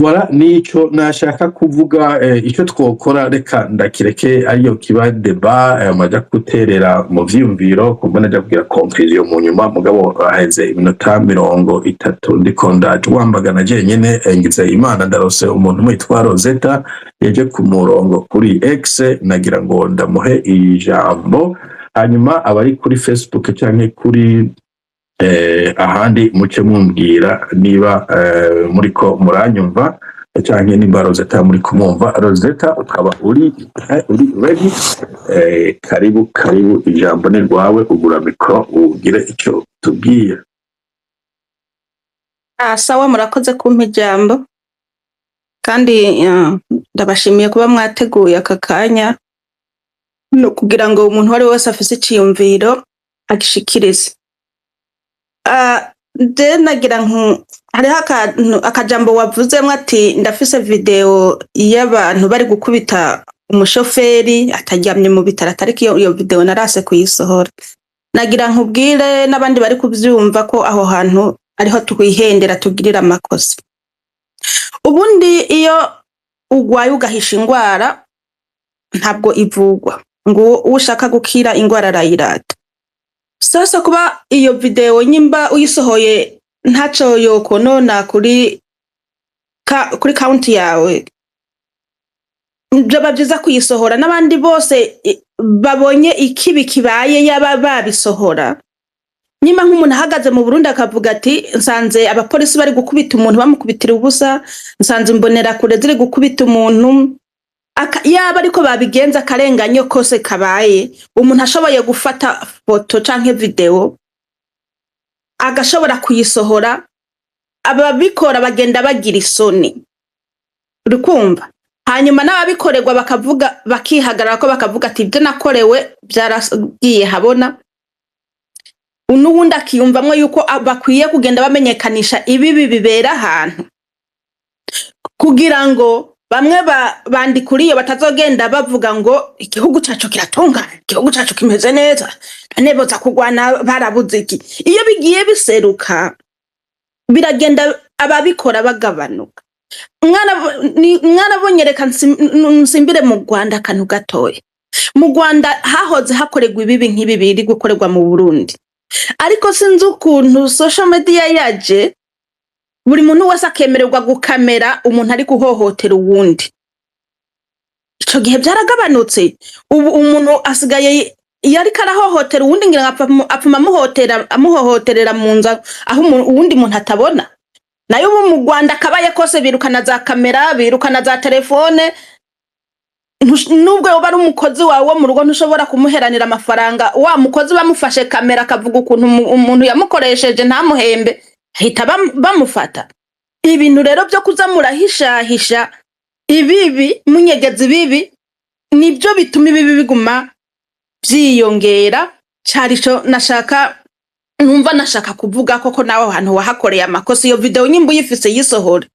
Voilà, nico nashaka kuvuga. Ico twokora, reka ndakireke ariyo kiba débat, maja guterera mu vyiyumviro, kumva naja kugira conclusion mu nyuma. Mugabo haheze iminota 30 ndiko ndajwambagana jenyene. Ngize Imana ndarose umuntu witwa Rosetta yaje ku murongo kuri X, nagira ngo ndamuhe ijambo, hanyuma abari kuri Facebook canke kuri ahandi muce mumbwira niba muriko muranyumva canke nimba Rosetta muri kumwumva. Rosetta, ukaba uri ready, karibu karibu, ijambo ni rwawe, ugura micro ugire ico tubwiye. Ah, sawa, murakoze kumpa ijambo kandi ndabashimiye kuba mwateguye aka kanya no kugira ngo umuntu uwo ari we wese afise iciyumviro agishikirize. Ah, je nagira nku hariho akantu, akajambo wavuzemwo ati ndafise video y'abantu bari gukubita umushoferi ataryamye mu bitaro, atariko iyo video narase kuyisohora. Nagira nkubwire n'abandi bari kuvyumva ko aho hantu ariho twihendera, tugirira amakosa. Ubundi iyo ugwaye ugahisha ingwara, ntabwo ivugwa. Ngo uwo ushaka gukira ingwara arayirata. Sasa kuba iyo video nyimba uyisohoye ntaco yokonona kuri konti yawe, vyoba vyiza kuyisohora n'abandi bose babonye ikibi kibaye yaba babisohora. Nyima nk'umuntu ahagaze mu Burundi akavuga ati nsanze abapolisi bari gukubita umuntu bamukubitira ubusa, nsanze imbonerakure ziri gukubita umuntu, yaba ariko babigenza akarenganyo kose kabaye, umuntu ashoboye gufata foto canke video agashobora kuyisohora, ababikora bagenda bagira isoni, urikumva? Hanyuma n'ababikorerwa bakavuga, bakihagarara ko bakavuga ati ibyo nakorewe byaragiye habona. N'uwundi akiyumvamwo yuko bakwiye kugenda bamenyekanisha ibibi bibera ahantu kugira ngo bamwe bandikura iyo batazogenda bavuga ngo igihugu cacu kiratunganye, igihugu cacu kimeze neza, none boza kurwana barabuze iki? Iyo bigiye biseruka, biragenda ababikora bagabanuka. Mwarabonye, reka nsimbire mu Rwanda akantu gatoya. Mu Rwanda hahoze hakorerwa ibibi nk'ibi biri gukorerwa mu Burundi, ariko sinzi ukuntu social media yaje, buri muntu wese akemererwa gukamera umuntu ari guhohotera uwundi. Ico gihe byaragabanutse. Ubu umuntu asigaye iyo ariko arahohotera uwundi, ngira ngo apfuma amuhotera, amuhohoterera mu nzu aho uwundi muntu atabona. Nayo ubu mu Rwanda akabaye kose birukana za kamera, birukana za telefone. Nubwo yoba ari umukozi wawe wo mu rugo, ntushobora kumuheranira amafaranga. Wa mukozi bamufashe kamera akavuga ukuntu umuntu yamukoresheje ntamuhembe, ahita bamufata. Ibintu rero byo kuza murahishahisha ibibi, munyegeza ibibi, nibyo bituma ibibi biguma vyiyongera. Cari ico nashaka, numva nashaka kuvuga koko nawe aho hantu wahakoreye amakosa. Iyo video nyimba uyifise, yisohore.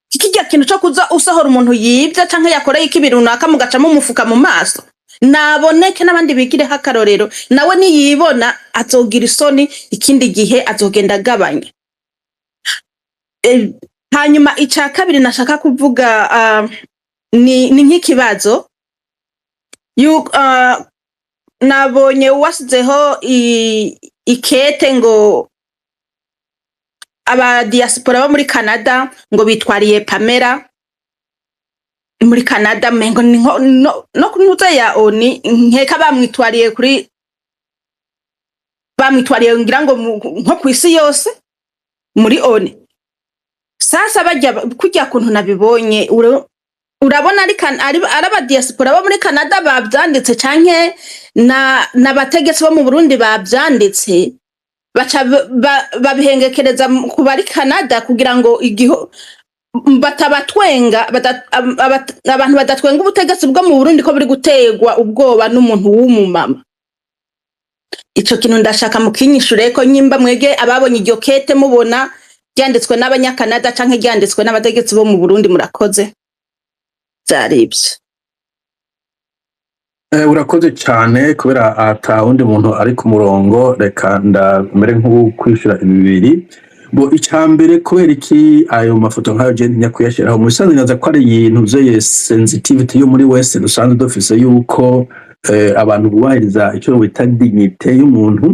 Kirya kintu co kuza usohora umuntu yibye canke yakoreye ikibi runaka, mugacamo umufuka mu maso, naboneke n'abandi bigireho akarorero. Nawe niyibona azogira isoni, ikindi gihe azogenda agabanya. Hanyuma ica kabiri nashaka kuvuga ni nk'ikibazo. Nabonye wasizeho ikete ngo aba diaspora bo muri Canada ngo bitwariye Pamela muri Canada, mengo ni nko no ku ntuze ya ONU, nkeka bamwitwariye kuri, bamwitwariye ngira ngo nko kw'isi yose muri ONU. Sasa barya kurya kuntu nabibonye, urabona ari aba diaspora bo muri Canada bavyanditse canke na n'abategetsi bo mu Burundi bavyanditse, baca babihengekereza ku bari Canada kugira ngo igiho batabatwenga, abantu badatwenga ubutegetsi bwo mu Burundi ko buri guterwa ubwoba n'umuntu w'umumama. Ico kintu ndashaka mukinyishure ko nyimba mwege ababonye iryo kete mubona ryanditswe n'abanyakanada canke ryanditswe n'abategetsi bo mu Burundi. Murakoze, vyari ivyo. Urakoze cyane. Kubera ata wundi muntu ari ku murongo, reka ndamere nk'ukwishura ibi bibiri. Bo icya mbere, kubera iki ayo mafoto nk'ayo je ntinya kuyashyiraho? Mu bisanzwe nibaza ko ari ibintu vyeye sensitivity yo muri wese dusanzwe dufise, yuko abantu bubahiriza icyo bita dignité y'umuntu.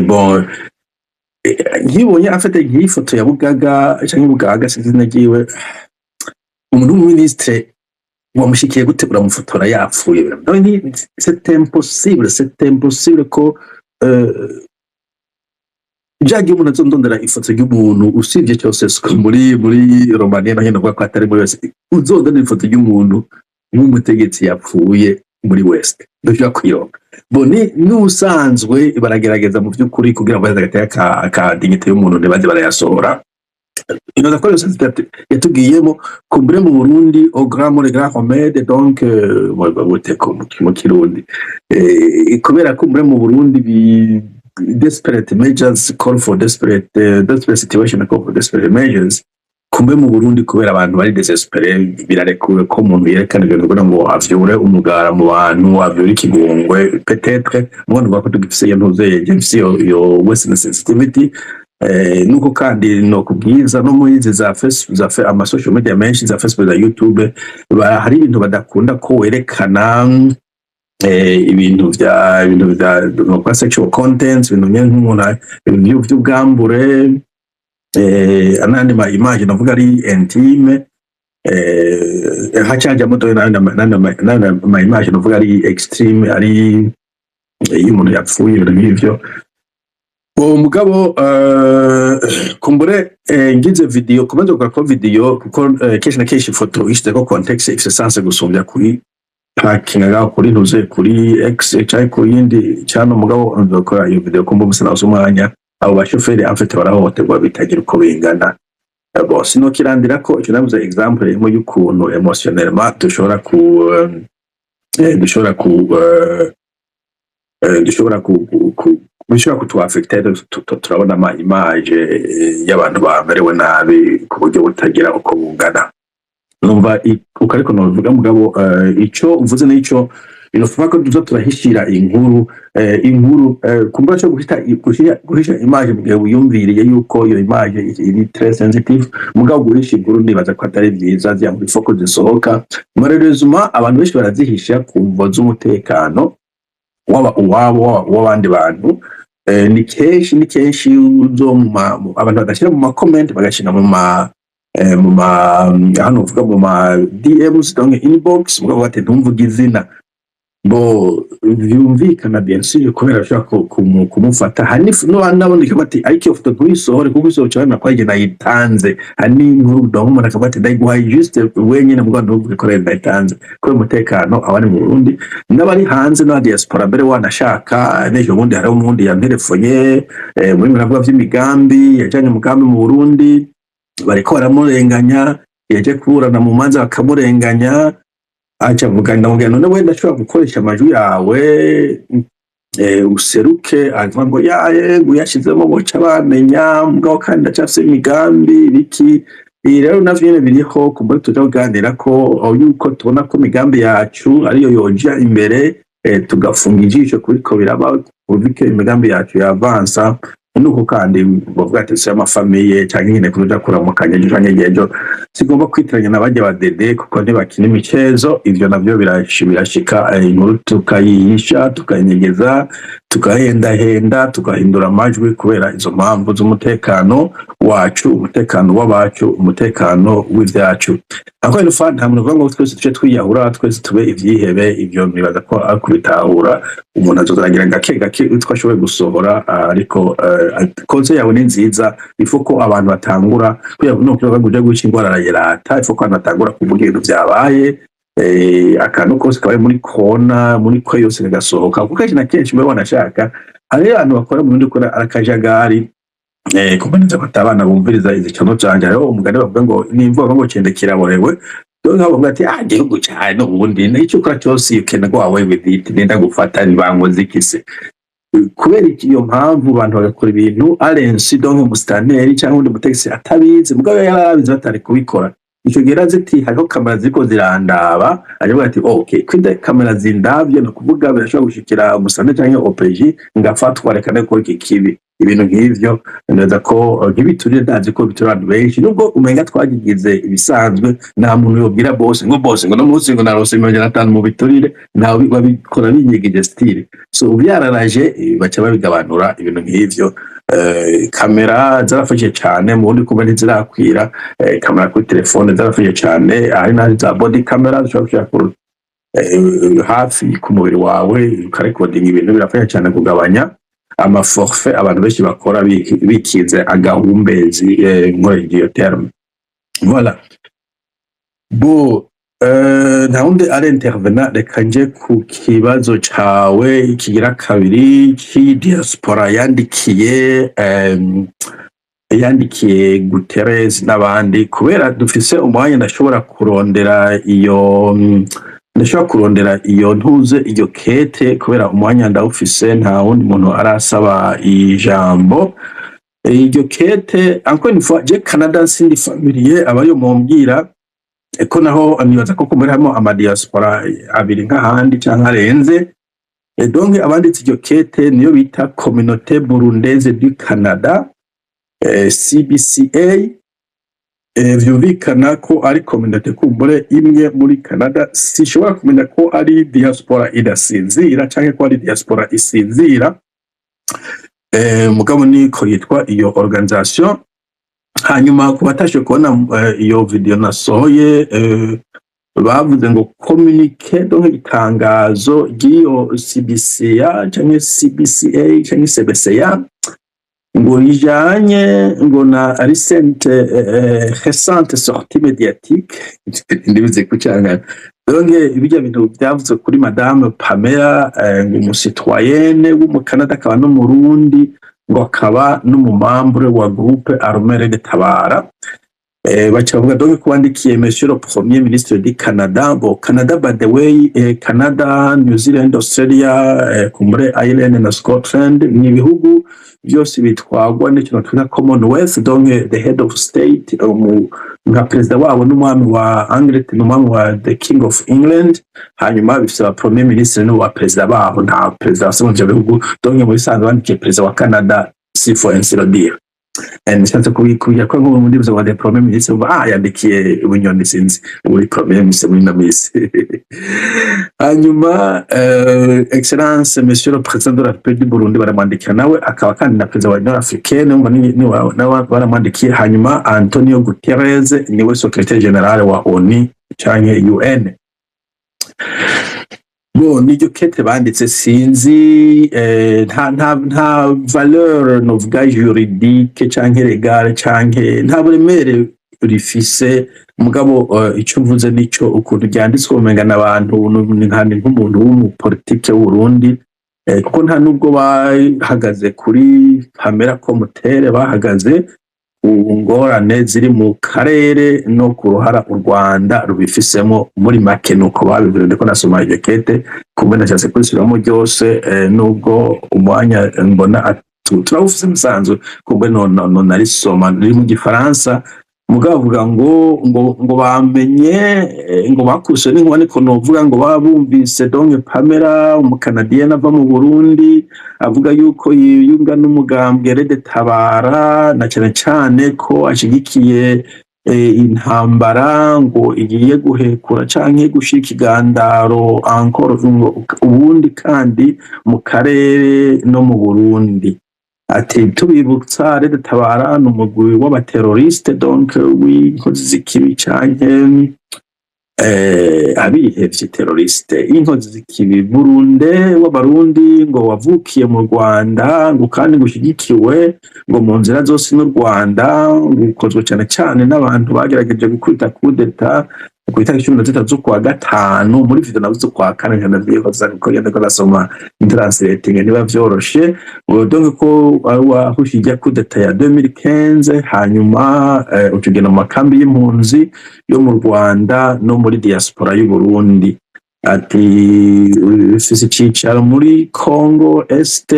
Bon, nkibonye afite nk'iyi foto ya Bugaga canke Bugaga, sinzi izina ryiwe, umuntu w'umuminisitiri wamushikiye gute uramufotora yapfuye? Donc, c'est impossible, c'est impossible ko byagiye umuntu azondondera ifoto y'umuntu, usibye cyose muri Romania naho nyene uvuga ko atari muri wese, uzondondera ifoto y'umuntu nk'umutegetsi yapfuye muri West ntushobora kuyironka. Bo ni n'ubusanzwe baragerageza mu by'ukuri kugira ngo baze agateka ka dignité y'umuntu, ntibaze barayasohora. Inoza ko yose yatugiyemo kumbure mu Burundi au grand mot, le grand remède. Donc bute ko mu Kirundi, kubera kumbure mu Burundi desperate measures call for desperate situation call for desperate measures. Kumbe mu Burundi, kubera abantu bari désespérés, birarekuwe ko umuntu yerekana ibintu kugira ngo avyure umugara mu bantu, avyure ikigongwe peut-être. Mubona uvuga ko tugifise iyo ntuzeye, gifise iyo western sensitivity. Nuko kandi no kubwiza no muri izi za Facebook, ama social media menshi, za Facebook, za YouTube, hari ibintu badakunda ko werekana, ibintu vya no sexual contents, ibintu nyene nk'umuntu ibintu vy'ubwambure, n'andi ma image navuga ari intime, hacajamo dore n'andi ma image navuga ari extreme, ari iyo umuntu yapfuye, ibintu nk'ivyo. Uwo mugabo, kumbure ngize video, kumaze gukora ko video, kuko kenshi na kenshi ifoto ishizeko contexte ifise sens gusumbya kuri parkinga ngaho kuri ntuze kuri X canke ku yindi channel. Mugabo nzokora iyo video kumva gusa nazo umwanya. Abo bashoferi en fait barahohoterwa bitagira uko bingana. Bon, sinokirandira ko icyo navuze, exemple imwe y'ukuntu émotionnellement dushobora ku bishobora kutuaffecter. Turabona ama image y'abantu bamerewe nabi ku buryo butagira uko bungana. Numva uko, ariko nobivuga. Mugabo ico uvuze nico inofuba ko tuza turahishira inkuru, kumbura cyo guhisha image mu gihe wiyumviriye yuko iyo image iri très sensitive. Mugabo guhisha inkuru nibaza ko atari vyiza, zya muri foko zisohoka. Malheureusement abantu benshi barazihisha ku mvo z'umutekano, waba uwabo, waba uw'abandi bantu. Ni kenshi uzo abantu bagashyira mu ma comment, bagashyira mu ma hano uvuga mu ma DMs, donc inbox, mugabo bati ntumvuge izina. Bo byumvikana bien sûr, kubera bashobora kumufata. Hari n'abandi bati ariko iyo foto ntuyisohore, kuko isohoka urabona ko ari nayitanze. Hari n'inkuru, donc umuntu akavuga ati ndayiguhaye juste wenyine, mugabo ntuvuge ko ari nayitanze, kubera umutekano abari mu Burundi n'abari hanze n'aba diaspora. Mbere wanashaka n'ejo bundi hariho umundi yanterefonye, muri muravuga vy'imigambi, yajanye umugambi mu Burundi, bariko baramurenganya, yaje kuburana mu manza bakamurenganya. Aca avuga, ndamubwira none wenda ndashobora gukoresha amajwi yawe, useruke? Avuga ngo yaye ngo uyashizemo boca bamenya, mugabo kandi ndacafise imigambi biki. Ibi rero navyo nyene biriho, kumbura tuja kuganira ko aho yuko tubona ko imigambi yacu ariyo yoja imbere, tugafunga ijisho kuriko biraba kuriko imigambi yacu yavansa. Nuko kandi bavuga ati se ama famille canke nyene kuja kuramukanya ejo canke ejo, sigomba kwitiranya na barya badede kuko ntibakina imicezo. Ivyo navyo birashika, inkuru tukayihisha, tukayinyegeza, tugahendahenda, tugahindura amajwi kubera izo mpamvu z'umutekano wacu, umutekano w'abacu, umutekano w'ivyacu. Encore une fois, nta muntu uvuga ngo twese tuce twiyahura, twese tube ivyihebe. Ivyo nibaza ko ari kubitahura. Umuntu azozagira gake gake utwo ashoboye gusohora, ariko conseil yawe ni nziza. Ifo ko abantu batangura kugira no kugira ngo uje guca ingwara arayirata. Ifo ko abantu batangura kuvuga ibintu vyabaye, akantu kose kabaye muri kona muri kwe yose kagasohoka, kuko kenshi na kenshi mbe wanashaka hari abantu bakora mu bindi kora akajagari. Kumva neza ko abana bumviriza izi cono canje, hariho umugani bavuga ngo nimvuga ngo cende kiraborewe. Donc bavuga ati ah, igihugu cawe n'ubundi icyo ukora cyose you can go away with it, nenda gufata nibankoze ikise. Kubera iyo mpamvu abantu bagakora ibintu arensi, donc umusitanteri cyangwa undi mutegetsi atabizi, mugabo yarabizi batari kubikora. Ico gihe yarazi ati hariho kamera ziriko zirandaba, aravuga ati: "Okay, kwida kamera zindavye, ni ukuvuga birashobora gushikira umusane canke OPJ ngafatwa, reka ndeke gukora iki kibi." Ibintu nk'ivyo neza ko ntibiturire, ndazi ko biturira abantu benshi, nubwo umenga twagigize ibisanzwe. Nta muntu yobwira bose ngo bose ngo no munsi ngo narose 500 mu biturire, ntawe babikora binyegije style. So ubyararaje, baca babigabanura. Ibintu nk'ivyo, kamera zarafashije cane mu bundi, kuba ntizirakwira. Kamera kuri telefone zarafashije cane, hari n'ahari za body camera zishobora gushira hafi ku mubiri wawe ukarekodinga ibintu. Birafasha cane kugabanya ama forfaits abantu benshi bakora bikinze agahumbezi, nkoresheje iyo terme. Voilà. Bo nta wundi ari intervenant, reka nje ku kibazo cawe kigira kabiri c'i diaspora yandikiye Guterres n'abandi. Kubera dufise umwanya, ndashobora kurondera iyo ntuze, iyo kete, kubera umwanya ndawufise, nta wundi muntu arasaba ijambo. Iryo kete, encore une fois, je Canada sindi familier, abayo mumbwira ko naho nibaza ko muri harimo ama diaspora abiri nk'ahandi canke arenze. Donc abanditse iryo kete niyo bita Communauté Burundaise du Canada, CBCA. Vyumvikana ko ari communauté kumbure imwe muri Canada. Sishobora kumenya ko ari diaspora idasinzira canke ko ari diaspora isinzira, mugabo niko yitwa iyo organisation. Hanyuma ku batashoboye kubona iyo video nasohoye, bavuze ngo communiqué, donc itangazo ry'iyo CBCA canke CBCA canke CBCA, ngo rijanye ngo na récente sortie médiatique, ndibuze kucangana. Donc ibijya bintu vyavuzwe kuri Madame Pamela, ngo umu citoyenne w'Umukanada, akaba n'Umurundi, ngo akaba n'umu membre wa groupe armé RED Tabara. Baca bavuga donc ko bandikiye Monsieur le Premier ministre du Canada. Bon, Canada, by the way, Canada, New Zealand, Australia, kumbure Ireland na Scotland, ni ibihugu byose bitwagwa n'ikintu twita Commonwealth. Donc the head of state, nka perezida wabo n'umwami wa Angleterre, n'umwami wa the King of England. Hanyuma bifise aba premier ministre n'uwa perezida baho, nta perezida bafise muri ivyo bihugu. Donc mu bisanzwe bandikiye perezida wa Canada, s'il faut ainsi le dire. Nishatse kubikubwira ko nko muri byo wa the premier ministre, yandikiye Bunyoni, sinzi uri premier ministre muri ino minsi. Hanyuma Excellence Monsieur le Président de la République du Burundi, baramwandikira, nawe akaba kandi na perezida wa Union Africaine, umva nawe baramwandikiye. Hanyuma Antonio Guterres niwe secrétaire général wa ONU canke UN. Bo niryo kete banditse, sinzi, nta valeur novuga juridique canke légale canke nta buremere rifise. Mugabo ico mvuze nico ukuntu ryanditswe umenga n'abantu ni nk'umuntu w'umupolitike w'Uburundi, kuko nta nubwo bahagaze kuri Pamela Komutere, bahagaze ku ngorane ziri mu karere no ku ruhara u Rwanda rubifisemo. Muri make nuko babivuze. Ndiko nasoma iryo kete, kumbe nashatse kurisubiramo ryose, nubwo umwanya mbona turawufise musanzwe, kumbe no narisoma riri mu Gifaransa. Mugabo avuga ngo bamenye, ngo bakubiswe n'inkuba, niko novuga, ngo baba bumvise donc Pamela umukanadiyene ava mu Burundi avuga yuko yiyunga n'umugambwe RED Tabara, na cane cane ko ashigikiye intambara ngo igiye guhekura canke gushira ikigandaro encore ngo ubundi kandi mu karere no mu Burundi. Ati tubibutsa, RED Tabara ni umugwi w'aba terroristes, donc w'inkozi z'ikibi canke abihevye, terroriste, inkozi z'ikibi, Burunde w'Abarundi, ngo wavukiye mu Rwanda, ngo kandi ngo ushigikiwe ngo mu nzira zose n'u Rwanda, ngo ukozwe cane cane n'abantu bagerageje gukubita coup d'état ku itariki 13 z'ukwa gatanu. Muri video navuze ukwa kane, ndavyibaza kuko ndiko ndasoma translating ntiba vyoroshe. Ngo donc ko ari wahushije coup d'état ya 2015, hanyuma uca ugenda mu makambi y'impunzi yo mu Rwanda no muri diaspora y'u Burundi. Ati ufise icicaro muri Congo Est,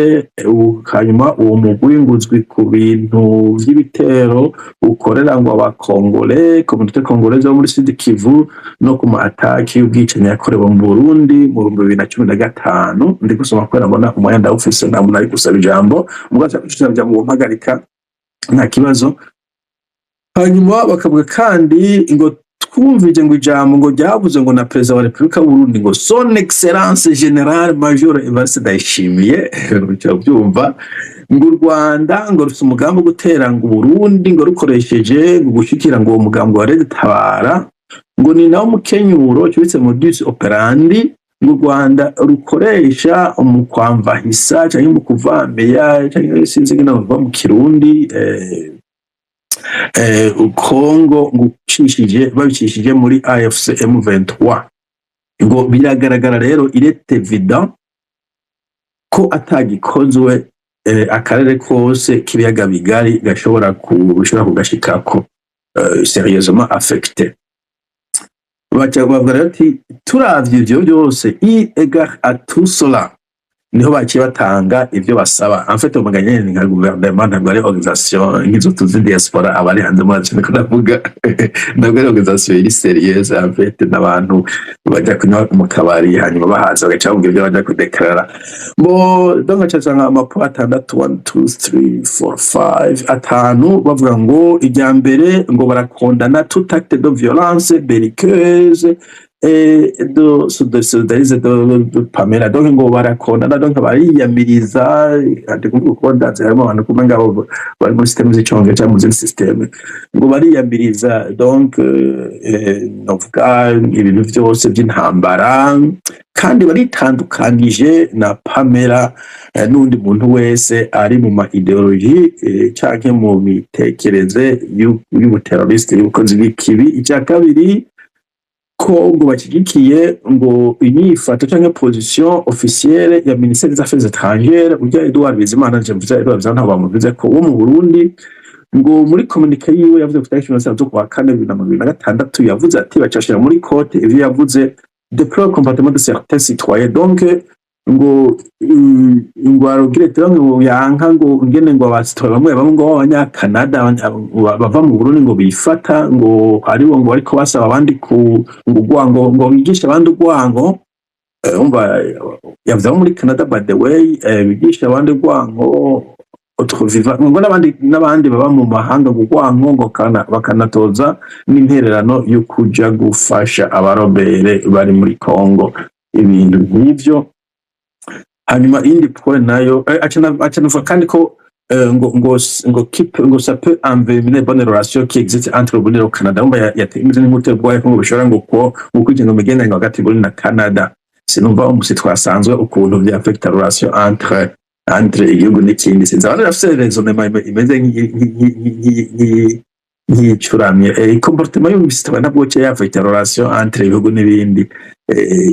hanyuma uwo mugwi ngo uzwi ku bintu vy'ibitero ukorera ngo abakongole, communauté congolaise yo muri Sud Kivu, no ku ma attaques y'ubwicanyi yakorewe mu Burundi mu 2015. Ndi gusoma kubera mbona umwanya ndawufise, nta muntu ari gusaba ijambo. Mugabo ashaka gusaba ijambo mpagarika, nta kibazo. Hanyuma bakavuga kandi ngo twumvije ngo ijambo ngo ryavuze ngo na perezida wa Repubulika y'Uburundi, ngo Son Excellence Général Major Evariste Ndayishimiye, byumva ngo u Rwanda ngo rufite umugambi wo gutera ngo Uburundi ngo rukoresheje ngo gushikira ngo uwo mugambi wa Red Tabara, ngo ni nawo mukenyuro cyubitse modus operandi ngo u Rwanda rukoresha mu kwamvahisa canke mu kuvameya, canke sinzi ingene bavuga mu Kirundi, Kongo ngo ucishije babicishije muri AFC M23. Ngo biragaragara rero, il est évident ko atagikozwe, akarere kose k'ibiyaga bigari gashobora bishobora kugashikako, sérieusement affecté. Baca bavuga rero ati turavye ivyo byose, eu égard à tout cela, niho baciye batanga ivyo basaba. En fait, umenga nyene ni nka gouvernement, ntabwo ari organisation nk'izo tuzi diaspora abari hanze muri, niko ndavuga, ntabwo ari organisation iri sérieuse. En fait, n'abantu bajya kunywa mu kabari, hanyuma bahaza bagaca bavuga ibyo bajya kudekarara bo. Donc aca nka ama points atandatu, 1 2 3 4 5, atanu. Bavuga ngo irya mbere ngo barakondana tout acte de violence belliqueuse et de solidarité de Pamela. Donc ngo barakondana, donc bariyamiriza. Ndi kuvuga uko ndazi harimo abantu kumwe ngabo bari muri système z'icongereza cyangwa mu zindi système, ngo bariyamiriza donc novuga ibintu vyose by'intambara, kandi baritandukanije na Pamela n'undi muntu wese ari mu ma idéologie canke mu mitekerereze y'ubuterroriste, y'ubukozi bw'ikibi. Icya kabiri, ko ngo bashyigikiye ngo inyifato canke position officielle ya ministère des Affaires étrangères, urya Edouard Bizimana. Nje mvuze Edouard Bizimana, ntabwo bamuvuze ko wo mu Burundi, ngo muri communiqué yiwe yavuze ku tariki 15 z'ukwa kane 2026, yavuze ati bacashira muri kote ivyo yavuze: déplore comportement de certains citoyens. Donc ngo arogire ngo yanka ngo ngene ngo abasitoye bamwe bamwe ngo b'abanyakanada bava mu Burundi ngo bifata ngo aribo ngo bariko basaba abandi ku ngo urwango, ngo bigishe abandi urwango. Umva, yavuze abo muri Canada, by the way, bigisha abandi urwango autre vivant, ngo n'abandi baba mu mahanga ngo urwango, ngo bakanatoza n'intererano yo kuja gufasha abarobere bari muri Congo, ibintu nk'ivyo. Hanyuma iyindi point nayo, aca navuga kandi ko ngo keep ngo ça peut envenimer les bonnes relations qui existent entre le Burundi et le Canada. Umva, imeze nk'umuterwa ko ngo bishobora ngo ko gukurikirana imigenderanire hagati y'Uburundi na Canada. Sinumva umusi twasanzwe ukuntu vya affecta relation entre igihugu n'ikindi. Sinzi, abantu bafise raisonnement imeze nk'iyicuramye. Comportement y'umusitwa ntabwo cyo yaffecta relation entre ibihugu n'ibindi.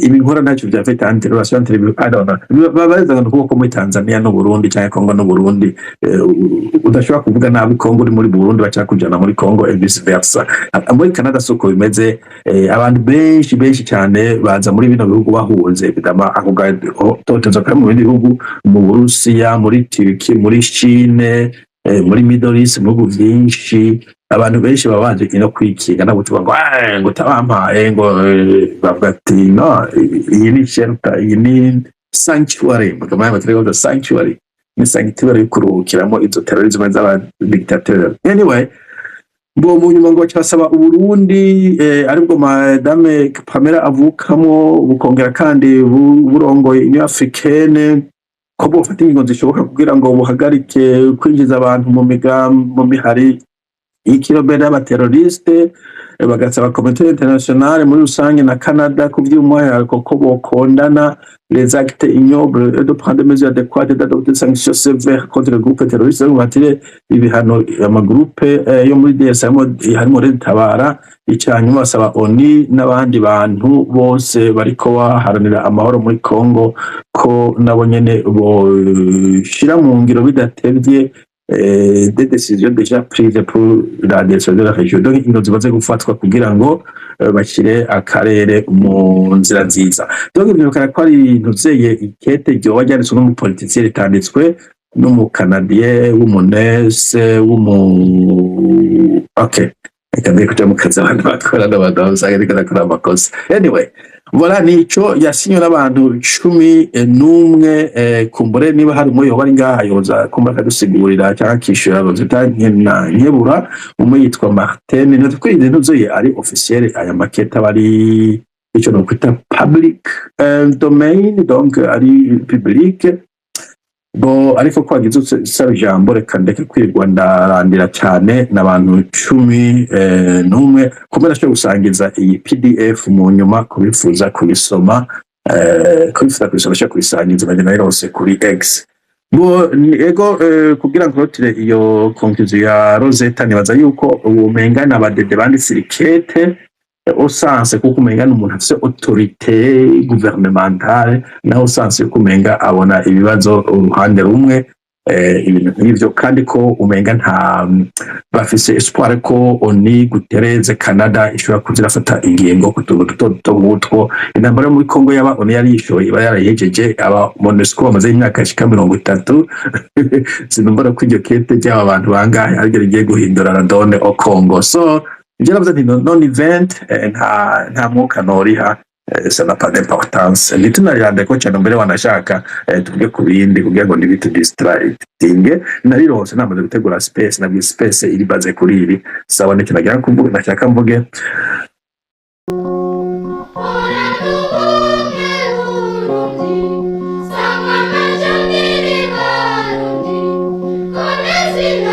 Ibi nkora ntacyo vyafecta entre relation entre ibihugu, I don't know. Babaza ngo ko muri Tanzania n'u Burundi cyangwa Congo n'u Burundi, udashobora kuvuga nabi Congo uri muri Burundi, baca kujana muri Congo et vice versa. Muri Canada siko bimeze. Abantu benshi benshi cyane baza muri bino bihugu bahunze, évidemment ako gatotezo kari mu bindi bihugu, mu Burusiya, muri Turkey, muri Chine, muri Middle East, mu bihugu vyinshi abantu benshi baba baje ino kwikinga. Ntabwo tuvuga ngo: "Ah, ngo tabampaye," ngo bavuga ati: "No, iyi ni shelter, iyi ni sanctuary." Mu kamanya batari sanctuary, ni sanctuary yo kuruhukiramo izo terrorism z'aba dictateur. Anyway, bo mu nyuma ngo baca basaba Uburundi, aribwo madame Pamela avukamo, bukongera kandi burongoye Union Africaine, ko bofata ingingo zishoboka kugira ngo buhagarike kwinjiza abantu mu mihari y'ikirobera y'abaterroriste. Bagasaba communauté internationale muri rusange na Canada ku vy'umwihariko ko bokondana les actes ignobles et de prendre des mesures adéquates, d'adopter des sanctions sévères contre les groupes terroristes. Bafatire ibihano amagroupe yo muri DRC harimo Red Tabara. Icanyuma, basaba ONU n'abandi bantu bose bariko baharanira amahoro muri Congo ko nabo nyene boshira mu ngiro bidatevye. des décisions déjà prises pour la direction de la région. Donc ingingo zimaze gufatwa kugira ngo bashyire akarere mu nzira nziza. Donc ivyo bikaba ko ari ibintu vyeye ikete ryoba ryanditswe n'umu politicien, ritanditswe n'umu Canadien w'umunese w'umu, okay, reka mbere kuja mu kazi, abantu bakora n'abantu usanga ariko nakora amakosa. Anyway, voilà, nico yasinywe n'abantu 11. Kumbure niba hari umwe yoba ari ngaha yoza kumbura akadusigurira cyangwa akishura Rosetta na Nkebura. Umwe yitwa Martin natwe ibintu vyoye ari officiel. Aya makete aba ari ico nokwita public domain, donc ari public. Bo ariko ko wagize usaba ijambo, reka ndeke kwirirwa ndarandira cyane. N'abantu 11. Kumbe ndashobora gusangiza iyi PDF mu nyuma kubifuza kubisoma, kubifuza kubisoma ashobora kubisangiza bagenda nayironse kuri X. Bo ego, kugira ngo clôture iyo conclusion ya Rosetta, nibaza yuko umenga n'abadede banditse irikete au sens kuko umenga n'umuntu afise autorité gouvernementale, naho sens yuko umenga abona ibibazo uruhande rumwe, ibintu nk'ivyo, kandi ko umenga nta bafise espoir ko ONU, Guterres, Canada ishobora kuza irafata ingingo ku tuntu duto duto nk'utwo. Intambara yo muri Congo yaba ONU yari yishoye iba yarayihejeje, aba MONUSCO bamaze imyaka ishika 30. Sinumva ko iryo kete ry'aba bantu bangahe ariryo rigiye guhindura la donne au Congo. So nje navuze nti non event, nta mwuka noriha, ça n'a pas d'importance, ntitunarihande ko cyane. Mbere wanashaka tuvuge ku bindi kugira ngo ntibitu distractinge. Narironse namaze gutegura space, nabwiye space iri baze kuri ibi. Sawa, nicyo nagira kuvuga, nashaka mvuge. Uraduhunge Burundi, sangwa amajambere Barundi, komeza.